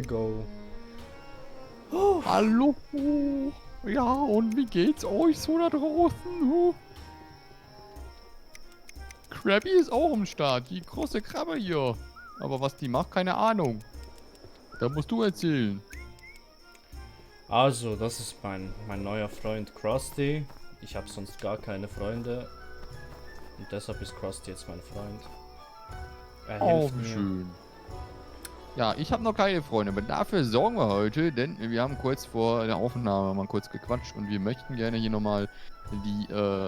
Go. Oh, hallo. Ja, und wie geht's euch so da draußen? Krabby ist auch am Start, die große Krabbe hier. Aber was die macht, keine Ahnung. Da musst du erzählen. Also, das ist mein neuer Freund Krusty. Ich habe sonst gar keine Freunde. Und deshalb ist Krusty jetzt mein Freund. Er hilft Wie mir. schön. Ja, ich habe noch keine Freunde, aber dafür sorgen wir heute, denn wir haben kurz vor der Aufnahme mal kurz gequatscht und wir möchten gerne hier nochmal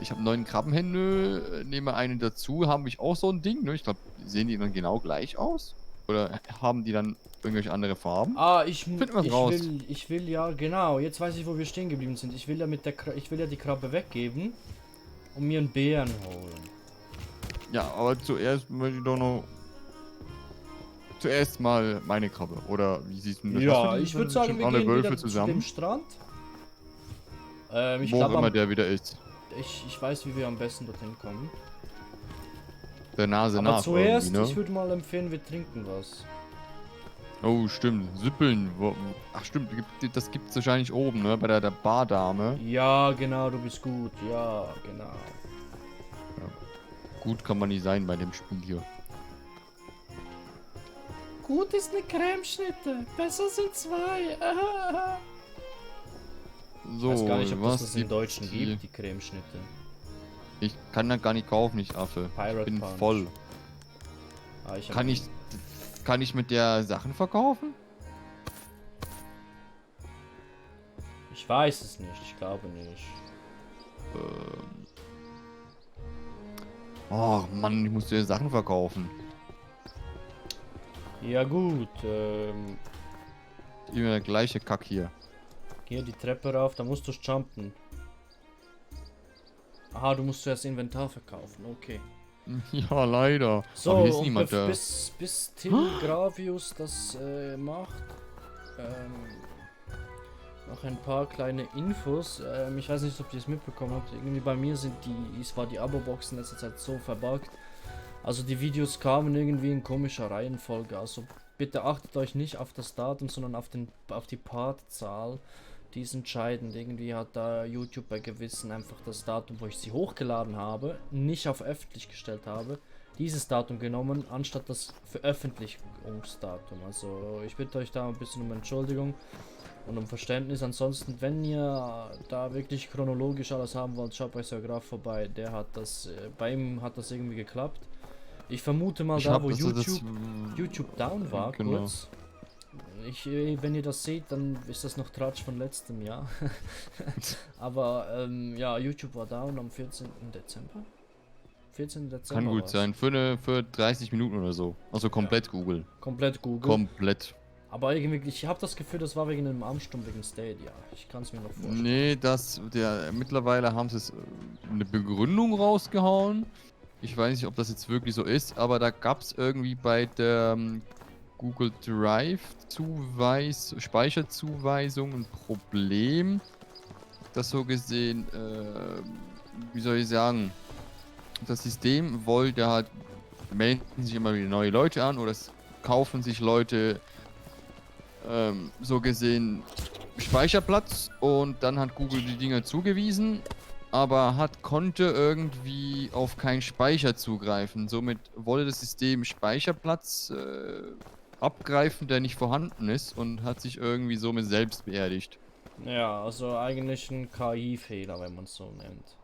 ich habe 9 Krabbenhände, nehme einen dazu, habe ich auch so ein Ding, ne? Ich glaube, sehen die dann genau gleich aus? Oder haben die dann irgendwelche andere Farben? Ah, Finden wir es raus. ich will ja, genau, jetzt weiß ich, wo wir stehen geblieben sind. Ich will ja ich will ja die Krabbe weggeben und mir einen Bären holen. Ja, aber zuerst möchte ich doch noch zuerst mal meine Krabbe, oder wie siehst du das? Ja, ich würde sagen, wir alle gehen Wölfe wieder zu dem zusammen? Strand. Ich Wo auch immer glaube, der wieder ist. ich weiß, wie wir am besten dorthin kommen. Der Nase Aber nach zuerst, irgendwie, ne? ich würde mal empfehlen, wir trinken was. Oh, stimmt. Süppeln. Ach, stimmt. Das gibt's wahrscheinlich oben, ne? Bei der Bardame. Ja, genau, du bist gut. Ja, genau. Ja. Gut kann man nicht sein bei dem Spiel hier. Gut ist eine Cremeschnitte. Besser sind zwei. Ich So, weiß gar nicht, ob was das im Deutschen hier? gibt, die Cremeschnitte. Ich kann das gar nicht kaufen, ich Affe. Pirate Ich bin Punch. voll. Ah, ich hab Kann ich mit der Sachen verkaufen? Ich weiß es nicht, ich glaube nicht. Oh Mann, ich muss dir Sachen verkaufen. Ja gut, Immer der gleiche Kack hier. hier die Treppe rauf, da musst du jumpen. Aha, du musst zuerst Inventar verkaufen, okay. Ja, leider. So, Aber hier ist und niemand da. bis Tim Gravius das macht, noch ein paar kleine Infos. Ich weiß nicht, ob ihr es mitbekommen habt. Irgendwie bei mir war die Abo-Box in letzter Zeit so verbuggt. Also die Videos kamen irgendwie in komischer Reihenfolge. Also bitte achtet euch nicht auf das Datum, sondern auf die Partzahl. Die ist entscheidend. Irgendwie hat da YouTube bei gewissen einfach das Datum, wo ich sie hochgeladen habe, nicht auf öffentlich gestellt habe, dieses Datum genommen, anstatt das Veröffentlichungsdatum. Also ich bitte euch da ein bisschen um Entschuldigung und um Verständnis. Ansonsten, wenn ihr da wirklich chronologisch alles haben wollt, schaut bei Sir Graf vorbei. Der hat das, bei ihm hat das irgendwie geklappt. Ich vermute mal, wo YouTube down war, genau. kurz. Wenn ihr das seht, dann ist das noch Tratsch von letztem Jahr. Aber ja, YouTube war down am 14. Dezember. 14. Dezember. Kann gut sein. Für 30 Minuten oder so. Also komplett Ja. Google. Komplett Google. Komplett. Aber irgendwie, ich habe das Gefühl, das war wegen einem Ansturm wegen Stadia. Ich kann es mir noch vorstellen. Nee, mittlerweile haben sie eine Begründung rausgehauen. Ich weiß nicht, ob das jetzt wirklich so ist, aber da gab es irgendwie bei der Google Drive Speicherzuweisung ein Problem. Das so gesehen, wie soll ich sagen, das System wollte halt, melden sich immer wieder neue Leute an oder es kaufen sich Leute so gesehen Speicherplatz und dann hat Google die Dinger zugewiesen, aber konnte irgendwie auf keinen Speicher zugreifen. Somit wollte das System Speicherplatz abgreifen, der nicht vorhanden ist und hat sich irgendwie somit selbst beerdigt. Ja, also eigentlich ein KI-Fehler, wenn man es so nennt.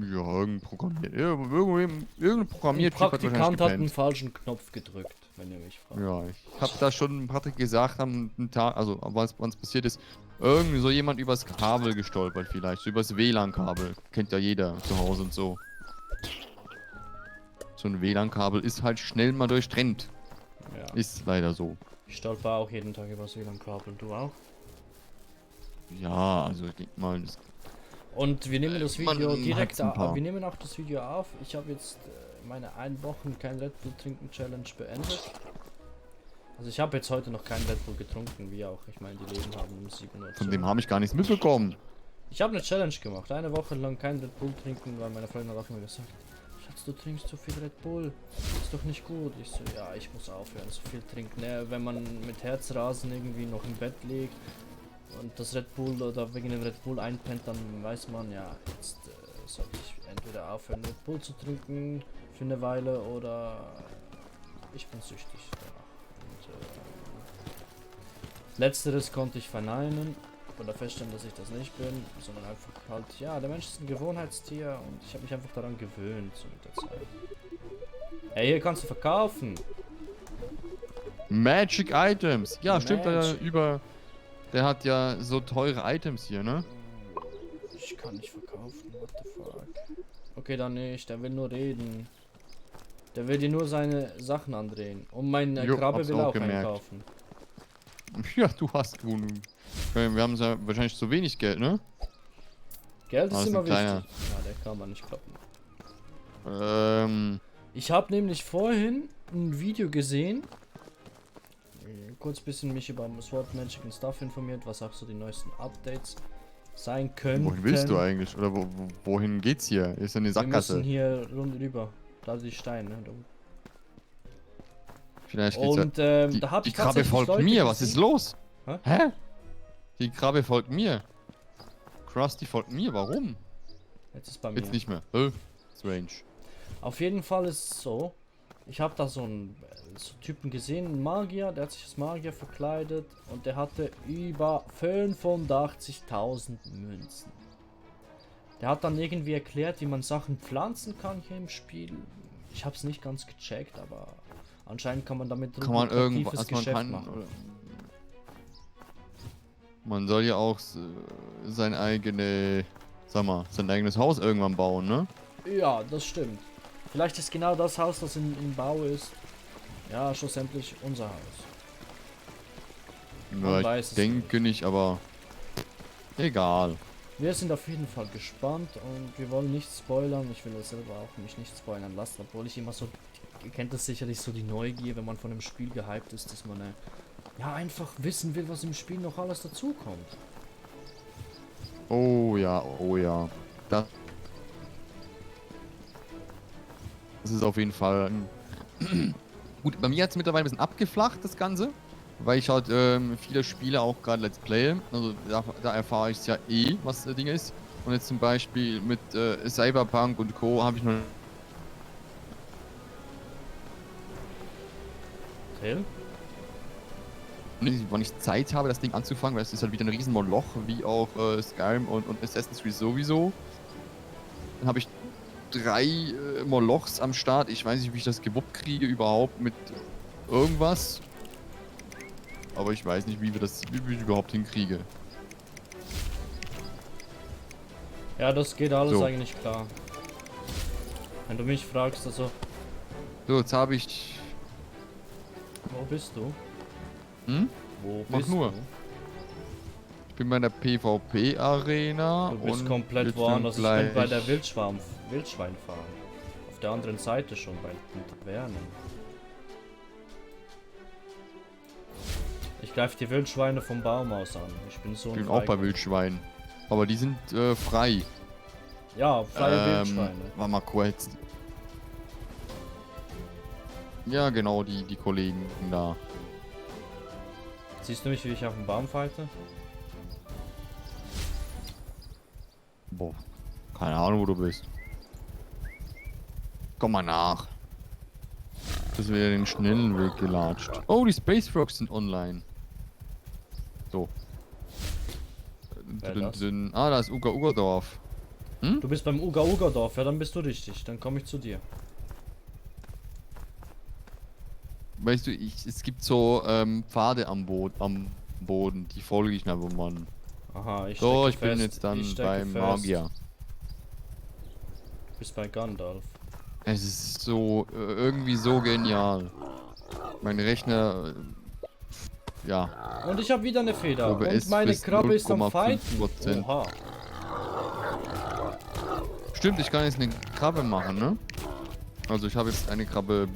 Ja, irgendein Programmiertyp Ein hat wahrscheinlich Praktikant hat einen gepennt. falschen Knopf gedrückt, wenn ihr mich fragt. Ja, ich habe da schon Patrick gesagt am Tag, also was passiert ist, irgendwie so jemand übers Kabel gestolpert vielleicht, so übers WLAN-Kabel. Kennt ja jeder zu Hause und so. So ein WLAN-Kabel ist halt schnell mal durchtrennt. Ja. Ist leider so. Ich stolper auch jeden Tag übers WLAN-Kabel, du auch? Ja, also ich denke mal, das Und wir nehmen das Video man direkt hat's ein paar. wir nehmen auch das Video auf. Ich habe jetzt meine 1 Wochen kein Red Bull trinken Challenge beendet. Also ich habe jetzt heute noch kein Red Bull getrunken, wie auch. Ich meine, die Leben haben um 7 Uhr. Von dem habe ich gar nichts mitbekommen. Ich habe eine Challenge gemacht. 1 Woche lang kein Red Bull trinken, weil meine Freundin hat auch immer gesagt, Schatz, du trinkst zu viel Red Bull. Ist doch nicht gut. Ich so, ja, ich muss aufhören, so viel trinken. Ne, wenn man mit Herzrasen irgendwie noch im Bett liegt und das Red Bull oder wegen dem Red Bull einpennt, dann weiß man, ja, jetzt sollte ich entweder aufhören, Red Bull zu trinken für eine Weile oder ich bin süchtig danach. Und, letzteres konnte ich verneinen oder feststellen, dass ich das nicht bin, sondern einfach halt, ja, der Mensch ist ein Gewohnheitstier und ich habe mich einfach daran gewöhnt so mit der Zeit. Ey, hier kannst du verkaufen. Magic Items. Ja, stimmt, Magic. der hat ja so teure Items hier, ne? Ich kann nicht verkaufen, what the fuck. Okay, dann nicht, der will nur reden. Der will dir nur seine Sachen andrehen. Und mein Jo, Krabbe hab's will auch auch gemerkt. einkaufen. Ja, du hast du. Wir haben ja wahrscheinlich zu wenig Geld, ne? Geld Ah, ist ist immer ein wichtig. kleiner. Ja, der kann man nicht kloppen. Ich Ich habe nämlich vorhin ein Video gesehen. Kurz ein bisschen mich über Sword Magic und Stuff informiert, was auch so die neuesten Updates sein könnten. wohin willst du eigentlich? Oder wohin geht's hier? Ist ja eine Wir Sackgasse. müssen hier rüber. Da die Steine. Da. Vielleicht geht's Und ja. da habe Die ich Krabbe tatsächlich folgt Leute mir, was ist gesehen. los? Hä? Hä? Die Krabbe folgt mir. Krusty folgt mir, warum? Jetzt ist bei mir. Jetzt nicht mehr. Strange. Auf jeden Fall ist es so. Ich habe da so einen Typen gesehen, einen Magier, der hat sich als Magier verkleidet und der hatte über 85.000 Münzen. Der hat dann irgendwie erklärt, wie man Sachen pflanzen kann hier im Spiel. Ich habe es nicht ganz gecheckt, aber anscheinend kann man damit Kann man irgendwas, lukratives man Geschäft kann, machen. oder, man soll ja auch sein eigenes Haus irgendwann bauen, ne? Ja, das stimmt. Vielleicht ist genau das Haus, das im Bau ist, ja, schlussendlich unser Haus. Man Ja, weiß ich es denke nicht, aber egal. Wir sind auf jeden Fall gespannt und wir wollen nicht spoilern. Ich will das selber auch mich nicht spoilern lassen, obwohl ich immer so, ihr kennt das sicherlich so, die Neugier, wenn man von einem Spiel gehypt ist, dass man ja einfach wissen will, was im Spiel noch alles dazukommt. Oh ja, oh ja. Das ist auf jeden Fall. Gut, bei mir hat es mittlerweile ein bisschen abgeflacht, das Ganze. Weil ich halt viele Spiele auch gerade Let's Play. Also da erfahre ich es ja eh, was das Ding ist. Und jetzt zum Beispiel mit Cyberpunk und Co. habe ich noch. Till? Wann ich Zeit habe, das Ding anzufangen, weil es ist halt wieder ein riesen Moloch, wie auch Skyrim und Assassin's Creed sowieso. Dann habe ich 3 Molochs am Start. Ich weiß nicht, wie ich das gewuppt kriege überhaupt mit irgendwas. Aber ich weiß nicht, wie ich das überhaupt hinkriege. Ja, das geht alles So. eigentlich klar. Wenn du mich fragst, also, So, jetzt habe ich. wo bist du? Hm? Wo Mach bist nur. du? Ich bin bei der PvP-Arena. Du bist komplett woanders. Ich bin bei der Wildschweinfarm. Auf der anderen Seite schon, bei den Tavernen. Ich greife die Wildschweine vom Baum aus an. Ich bin so Ich ein bin auch bei Feigling. Wildschweinen. Aber die sind frei. Ja, freie Wildschweine. Warte mal kurz. Ja, genau, die Kollegen da. Siehst du mich, wie ich auf dem Baum fighte? Boah, keine Ahnung, wo du bist. Komm mal nach. Das wäre den schnellen Weg gelatscht. Oh, die Space Frogs sind online. So. Wer das? Ah, da ist Ugerdorf. Du bist beim Uga-Uga-Dorf, ja, dann bist du richtig. Dann komme ich zu dir. Weißt du, es gibt so Pfade am Boden, die folge ich mir, wo man. Aha, ich So, stecke ich bin fest. jetzt dann Ich stecke beim fest. Magier. Du bist bei Gandalf. Es ist so irgendwie so genial. Mein Rechner, ja. Und ich habe wieder eine Feder. OBS Und meine bis Krabbe ist am 0,5%. Fighten. Oha. Stimmt, ich kann jetzt eine Krabbe machen, ne? Also ich habe jetzt eine Krabbe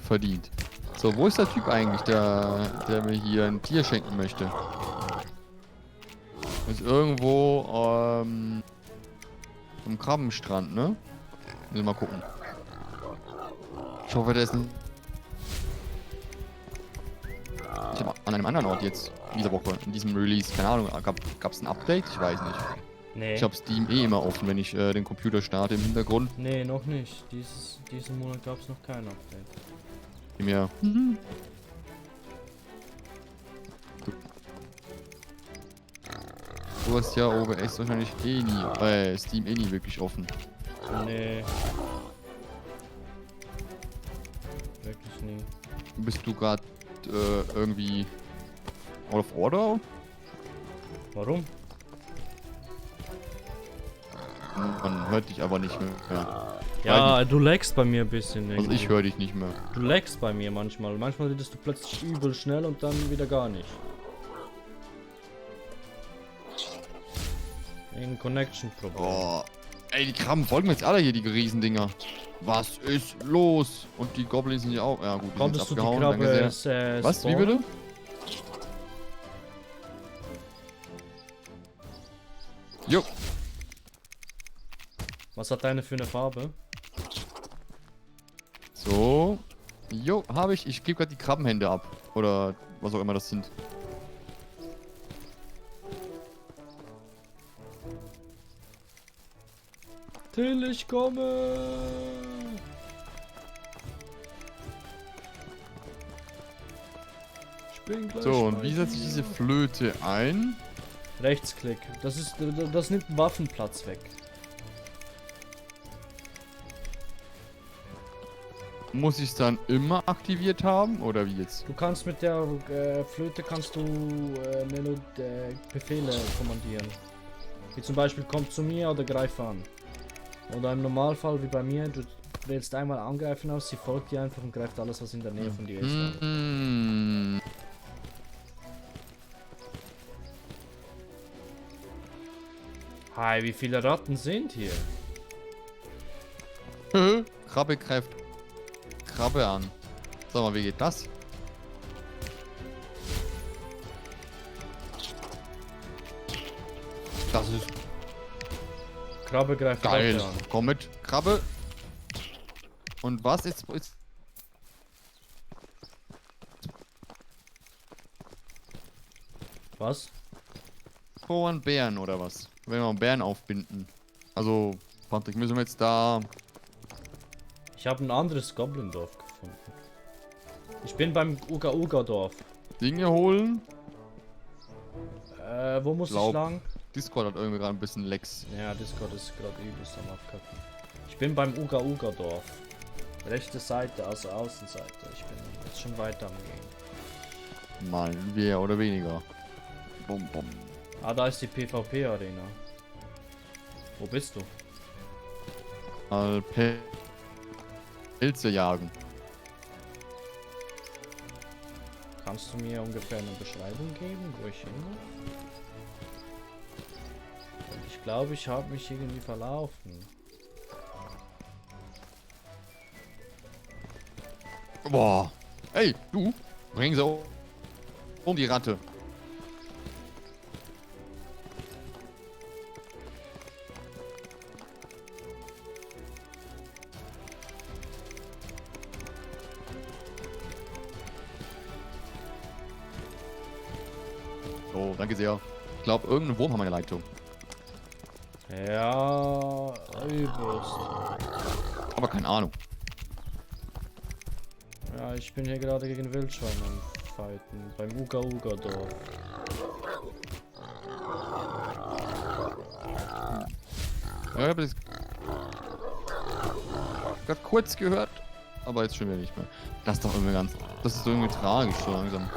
verdient. So, wo ist der Typ eigentlich, der mir hier ein Tier schenken möchte? Ist irgendwo am Krabbenstrand, ne? Müssen wir mal gucken. Ich hoffe, der ist nicht. Ich habe an einem anderen Ort jetzt, diese Woche, in diesem Release, keine Ahnung, gab es ein Update? Ich weiß nicht. Nee. Ich habe Steam eh immer offen, wenn ich den Computer starte im Hintergrund. Nee, noch nicht. Diesen Monat gab es noch kein Update. Mir. Du hast ja OBS wahrscheinlich eh nie, Steam eh nie wirklich offen. Nee. Wirklich nie. Bist du gerade irgendwie out of order? Warum? Man hört dich aber nicht mehr. Ja, du lagst bei mir ein bisschen. Also ich höre dich nicht mehr. Du lagst bei mir manchmal. Manchmal redest du plötzlich übel schnell und dann wieder gar nicht. Ein Connection-Problem. Oh. Ey, die Krabben folgen mir jetzt alle hier, die Riesendinger. Was ist los? Und die Goblins sind ja auch. Ja gut, die sind Konntest jetzt du die abgehauen. Krabbe Danke sehr. Was? Wie spawnen? bitte? Jo. Was hat deine für eine Farbe? So. Jo, habe ich. Ich gebe gerade die Krabbenhände ab. Oder was auch immer das sind. Till, ich komme! Ich bin gleich So, und bei wie setze ich dir. diese Flöte ein? Rechtsklick. Das nimmt Waffenplatz weg. Muss ich es dann immer aktiviert haben? Oder wie jetzt? Du kannst mit der Flöte Befehle kommandieren. Wie zum Beispiel komm zu mir oder greif an. Oder im Normalfall wie bei mir, du wählst einmal angreifen aus, sie folgt dir einfach und greift alles, was in der Nähe von dir ist. an. Hi, wie viele Ratten sind hier? Krabbe greift Krabbe an. Sag mal, wie geht das? Das ist Krabbe greift geil. Ratte an. Komm mit, Krabbe. Und was jetzt? Was? Oh, ein Bären oder was? Wenn wir einen Bären aufbinden. Also, Patrick, müssen wir jetzt da. Ich habe ein anderes Goblin-Dorf gefunden. Ich bin beim Uga-Uga-Dorf. Dinge holen. Wo muss ich lang? Discord hat irgendwie gerade ein bisschen Lex. Ja, Discord ist gerade übelst am Abkacken. Ich bin beim Uga-Uga-Dorf. Rechte Seite, also Außenseite. Ich bin jetzt schon weiter am Gehen. Mal mehr oder weniger. Bum, bum. Ah, da ist die PvP-Arena. Wo bist du? Mal Pilze jagen. Kannst du mir ungefähr eine Beschreibung geben, wo ich hin muss? Ich glaube, ich habe mich irgendwie verlaufen. Boah. Ey, du. Bring sie um die Ratte. Oh, danke sehr. Ich glaube, irgendein Wurm haben wir in der Leitung. Ja, übelst. Aber keine Ahnung. Ja, ich bin hier gerade gegen Wildschweine am Fighten. Beim Uga-Uga-Dorf. Ja, ich habe das gerade kurz gehört, aber jetzt schon wieder nicht mehr. Das ist doch irgendwie ganz. Das ist irgendwie tragisch so langsam.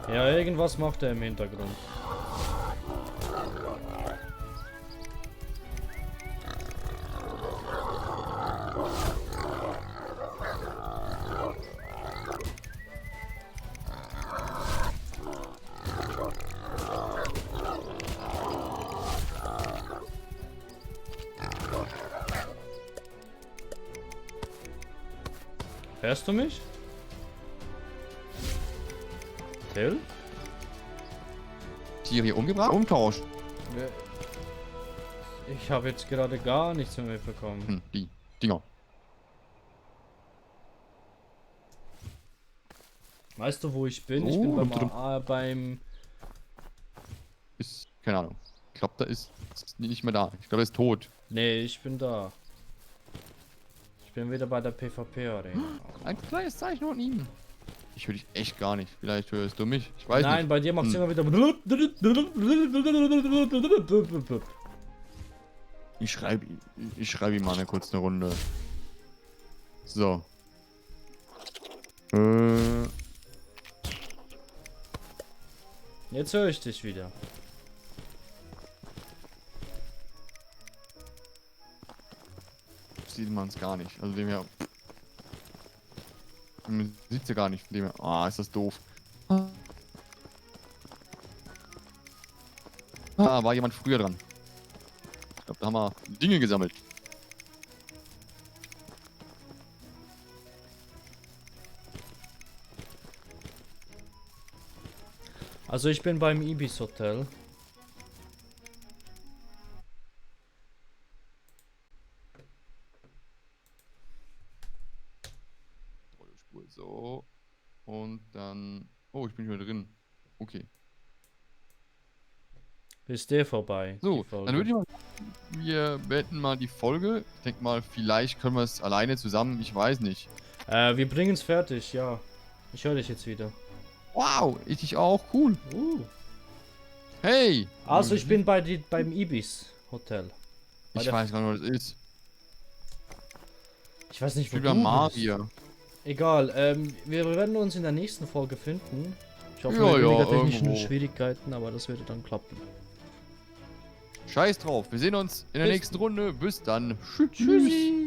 Ja, irgendwas macht er im Hintergrund. Hörst du mich? Till? Tiere hier umgebracht? Umtauscht. Ich habe jetzt gerade gar nichts mehr mitbekommen. Die Dinger. Weißt du, wo ich bin? Ich Oh, bin beim Ist, keine Ahnung. Ich glaube, da ist nicht mehr da. Ich glaube, er ist tot. Nee, ich bin da. Ich bin wieder bei der PvP-Arena. Ein kleines Zeichen von ihm. Ich höre dich echt gar nicht. Vielleicht hörst du mich. Ich weiß Nein, nicht. bei dir macht es immer wieder. Ich schreibe ihm mal kurz eine Runde. So. Jetzt höre ich dich wieder. Sieht man es gar nicht. Also dem her. Man sieht sie gar nicht. Von dem her. Ah, ist das doof. Ah, war jemand früher dran. Ich glaube, da haben wir Dinge gesammelt. Also ich bin beim Ibis Hotel. Spur so. Und dann. Oh, ich bin hier drin. Okay. Ist der vorbei? So, die Folge? dann würde ich mal. Wir beenden mal die Folge. Ich denke mal, vielleicht können wir es alleine zusammen. Ich weiß nicht. Wir bringen es fertig, ja. Ich höre dich jetzt wieder. Wow, ich dich auch. Cool. Hey. Also ich bin beim Ibis Hotel. Bei Ich der- weiß gar nicht, was das ist. Ich weiß nicht, Ich wo bin du beim bist. Magier. Egal, wir werden uns in der nächsten Folge finden. Ich hoffe, Ja, mit ja, weniger technischen irgendwo. Schwierigkeiten, aber das würde dann klappen. Scheiß drauf. Wir sehen uns in der Bis- nächsten Runde. Bis dann. Tschüssi!